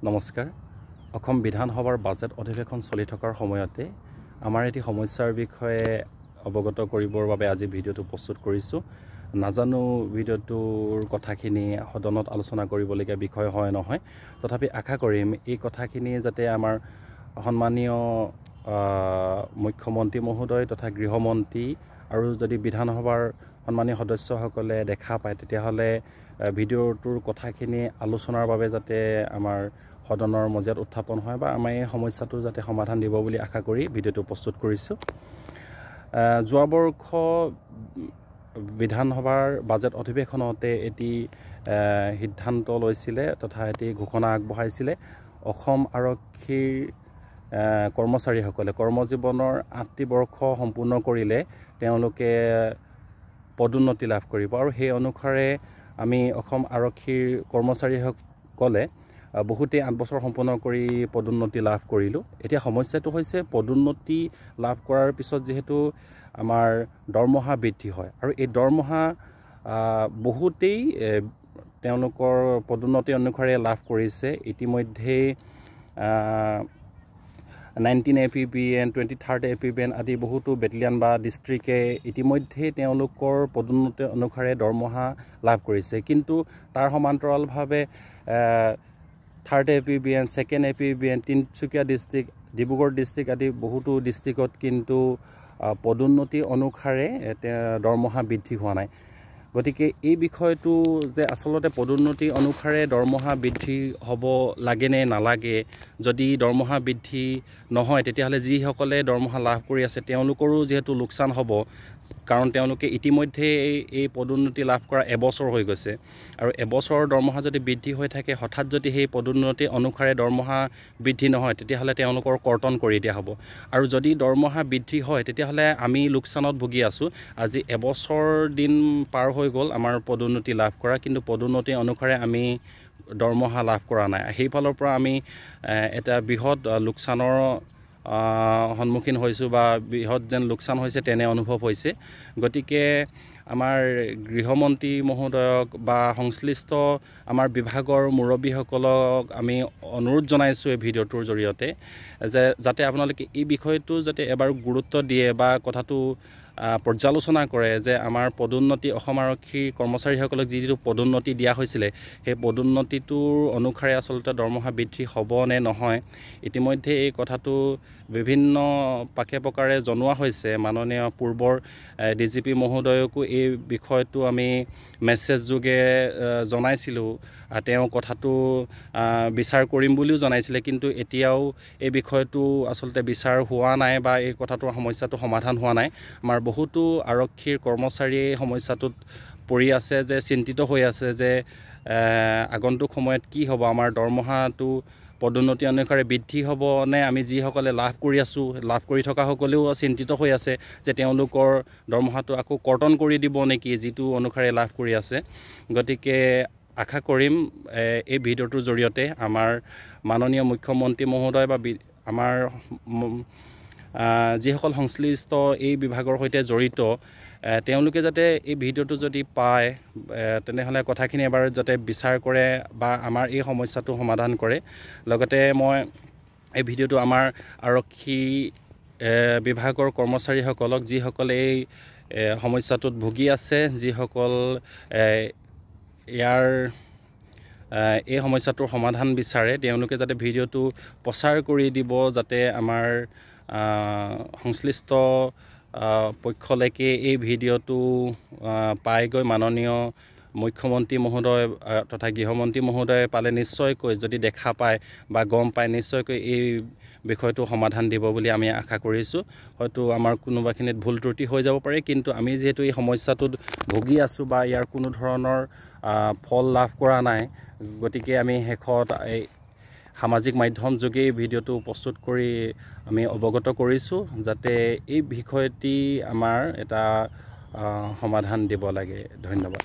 নমস্কাৰ। অসম বিধানসভাৰ বাজেট অধিৱেশন চলি থকাৰ সময়তে আমাৰ এটি সমস্যাৰ বিষয়ে অৱগত কৰিবৰ বাবে আজি ভিডিঅ'টো প্ৰস্তুত কৰিছোঁ। নাজানো ভিডিঅ'টোৰ কথাখিনি সদনত আলোচনা কৰিবলগীয়া বিষয় হয় নহয়, তথাপি আশা কৰিম এই কথাখিনি যাতে আমাৰ সন্মানীয় মুখ্যমন্ত্ৰী মহোদয় তথা গৃহমন্ত্ৰী আৰু যদি বিধানসভাৰ সন্মানীয় সদস্যসকলে দেখা পায়, তেতিয়াহ'লে ভিডিঅ'টোৰ কথাখিনি আলোচনাৰ বাবে যাতে আমাৰ সদনৰ মজিয়াত উত্থাপন হয় বা আমাৰ এই সমস্যাটো যাতে সমাধান দিব বুলি আশা কৰি ভিডিঅ'টো প্ৰস্তুত কৰিছোঁ। যোৱা বৰ্ষ বিধানসভাৰ বাজেট অধিৱেশনতে এটি সিদ্ধান্ত লৈছিলে তথা এটি ঘোষণা আগবঢ়াইছিলে, অসম আৰক্ষীৰ কৰ্মচাৰীসকলে কৰ্মজীৱনৰ ৮টি বৰ্ষ সম্পূৰ্ণ কৰিলে তেওঁলোকে পদোন্নতি লাভ কৰিব। আৰু সেই অনুসাৰে আমি অসম আৰক্ষীৰ কৰ্মচাৰীসকলে বহুতেই ৮ বছৰ সম্পূৰ্ণ কৰি পদোন্নতি লাভ কৰিলোঁ। এতিয়া সমস্যাটো হৈছে পদোন্নতি লাভ কৰাৰ পিছত যিহেতু আমাৰ দৰমহা বৃদ্ধি হয় আৰু এই দৰমহা বহুতেই তেওঁলোকৰ পদোন্নতি অনুসাৰে লাভ কৰিছে। ইতিমধ্যেই 19 APBN, 23rd APBN আদি বহুতো বেটেলিয়ন বা ডিষ্ট্ৰিক্টে ইতিমধ্যেই তেওঁলোকৰ পদোন্নতি অনুসাৰে দৰমহা লাভ কৰিছে। কিন্তু তাৰ সমান্তৰালভাৱে 3rd APBN, 2nd APBN, Tinsukia district, Dibrugarh district আদি বহুতো ডিষ্ট্ৰিক্টত কিন্তু পদোন্নতি অনুসাৰে দৰমহা বৃদ্ধি হোৱা নাই। গতিকে এই বিষয়টো যে আচলতে পদোন্নতি অনুসাৰে দৰমহা বৃদ্ধি হ'ব লাগে নে নালাগে, যদি দৰমহা বৃদ্ধি নহয় তেতিয়াহ'লে যিসকলে দৰমহা লাভ কৰি আছে তেওঁলোকৰো যিহেতু লোকচান হ'ব, কাৰণ তেওঁলোকে ইতিমধ্যে এই পদোন্নতি লাভ কৰা এবছৰ হৈ গৈছে আৰু এবছৰৰ দৰমহা যদি বৃদ্ধি হৈ থাকে, হঠাৎ যদি সেই পদোন্নতি অনুসাৰে দৰমহা বৃদ্ধি নহয় তেতিয়াহ'লে তেওঁলোকৰ কৰ্তন কৰি দিয়া হ'ব। আৰু যদি দৰমহা বৃদ্ধি হয় তেতিয়াহ'লে আমি লোকচানত ভুগি আছোঁ। আজি এবছৰ দিন পাৰ হৈ গ'ল আমাৰ পদোন্নতি লাভ কৰা, কিন্তু পদোন্নতি অনুসাৰে আমি দৰমহা লাভ কৰা নাই। সেইফালৰ পৰা আমি এটা বৃহৎ লোকচানৰ সন্মুখীন হৈছোঁ বা বৃহৎ যেন লোকচান হৈছে তেনে অনুভৱ হৈছে। গতিকে আমাৰ গৃহমন্ত্ৰী মহোদয়ক বা সংশ্লিষ্ট আমাৰ বিভাগৰ মুৰব্বীসকলক আমি অনুৰোধ জনাইছোঁ এই ভিডিঅ'টোৰ জৰিয়তে যে যাতে আপোনালোকে এই বিষয়টো যাতে এবাৰ গুৰুত্ব দিয়ে বা কথাটো পৰ্যালোচনা কৰে যে আমাৰ পদোন্নতি অসম আৰক্ষীৰ কৰ্মচাৰীসকলক যিটো পদোন্নতি দিয়া হৈছিলে সেই পদোন্নতিটোৰ অনুসাৰে আচলতে দৰমহা বৃদ্ধি হ'ব নে নহয়। ইতিমধ্যে এই কথাটো বিভিন্ন পাকে প্ৰকাৰে জনোৱা হৈছে। মাননীয় পূৰ্বৰ DGP মহোদয়কো এই বিষয়টো আমি মেছেজ যোগে জনাইছিলোঁ, তেওঁ কথাটো বিচাৰ কৰিম বুলিও জনাইছিলে, কিন্তু এতিয়াও এই বিষয়টো আচলতে বিচাৰ হোৱা নাই বা এই কথাটোৰ সমস্যাটো সমাধান হোৱা নাই। আমাৰ বহুতো আৰক্ষীৰ কৰ্মচাৰীয়ে এই সমস্যাটোত পৰি আছে, যে চিন্তিত হৈ আছে যে আগন্তুক সময়ত কি হ'ব, আমাৰ দৰমহাটো পদোন্নতি অনুসাৰে বৃদ্ধি হ'ব নে আমি যিসকলে লাভ কৰি আছোঁ, লাভ কৰি থকাসকলেও চিন্তিত হৈ আছে যে তেওঁলোকৰ দৰমহাটো আকৌ কৰ্তন কৰি দিব নেকি যিটো অনুসাৰে লাভ কৰি আছে। গতিকে আশা কৰিম এই ভিডিঅ'টোৰ জৰিয়তে আমাৰ মাননীয় মুখ্যমন্ত্ৰী মহোদয় বা আমাৰ যিসকল সংশ্লিষ্ট এই বিভাগৰ সৈতে জড়িত তেওঁলোকে যাতে এই ভিডিঅ'টো যদি পায় তেনেহ'লে কথাখিনি এবাৰ যাতে বিচাৰ কৰে বা আমাৰ এই সমস্যাটো সমাধান কৰে। লগতে মই এই ভিডিঅ'টো আমাৰ আৰক্ষী বিভাগৰ কৰ্মচাৰীসকলক যিসকলে এই সমস্যাটোত ভুগি আছে, যিসকল ইয়াৰ এই সমস্যাটোৰ সমাধান বিচাৰে, তেওঁলোকে যাতে ভিডিঅ'টো প্ৰচাৰ কৰি দিব যাতে আমাৰ সংশ্লিষ্ট পক্ষলৈকে এই ভিডিঅ'টো পায়গৈ। মাননীয় মুখ্যমন্ত্ৰী মহোদয় তথা গৃহমন্ত্ৰী মহোদয়ে পালে নিশ্চয়কৈ যদি দেখা পায় বা গম পায় নিশ্চয়কৈ এই বিষয়টো সমাধান দিব বুলি আমি আশা কৰিছোঁ। হয়তো আমাৰ কোনোবাখিনিত ভুল ত্ৰুটি হৈ যাব পাৰে, কিন্তু আমি যিহেতু এই সমস্যাটোত ভুগি আছোঁ বা ইয়াৰ কোনো ধৰণৰ ফল লাভ কৰা নাই, গতিকে আমি শেষত এই সামাজিক মাধ্যম যোগে ভিডিঅ'টো প্ৰস্তুত কৰি আমি অৱগত কৰিছোঁ যাতে এই বিষয়টি আমাৰ এটা সমাধান দিব লাগে। ধন্যবাদ।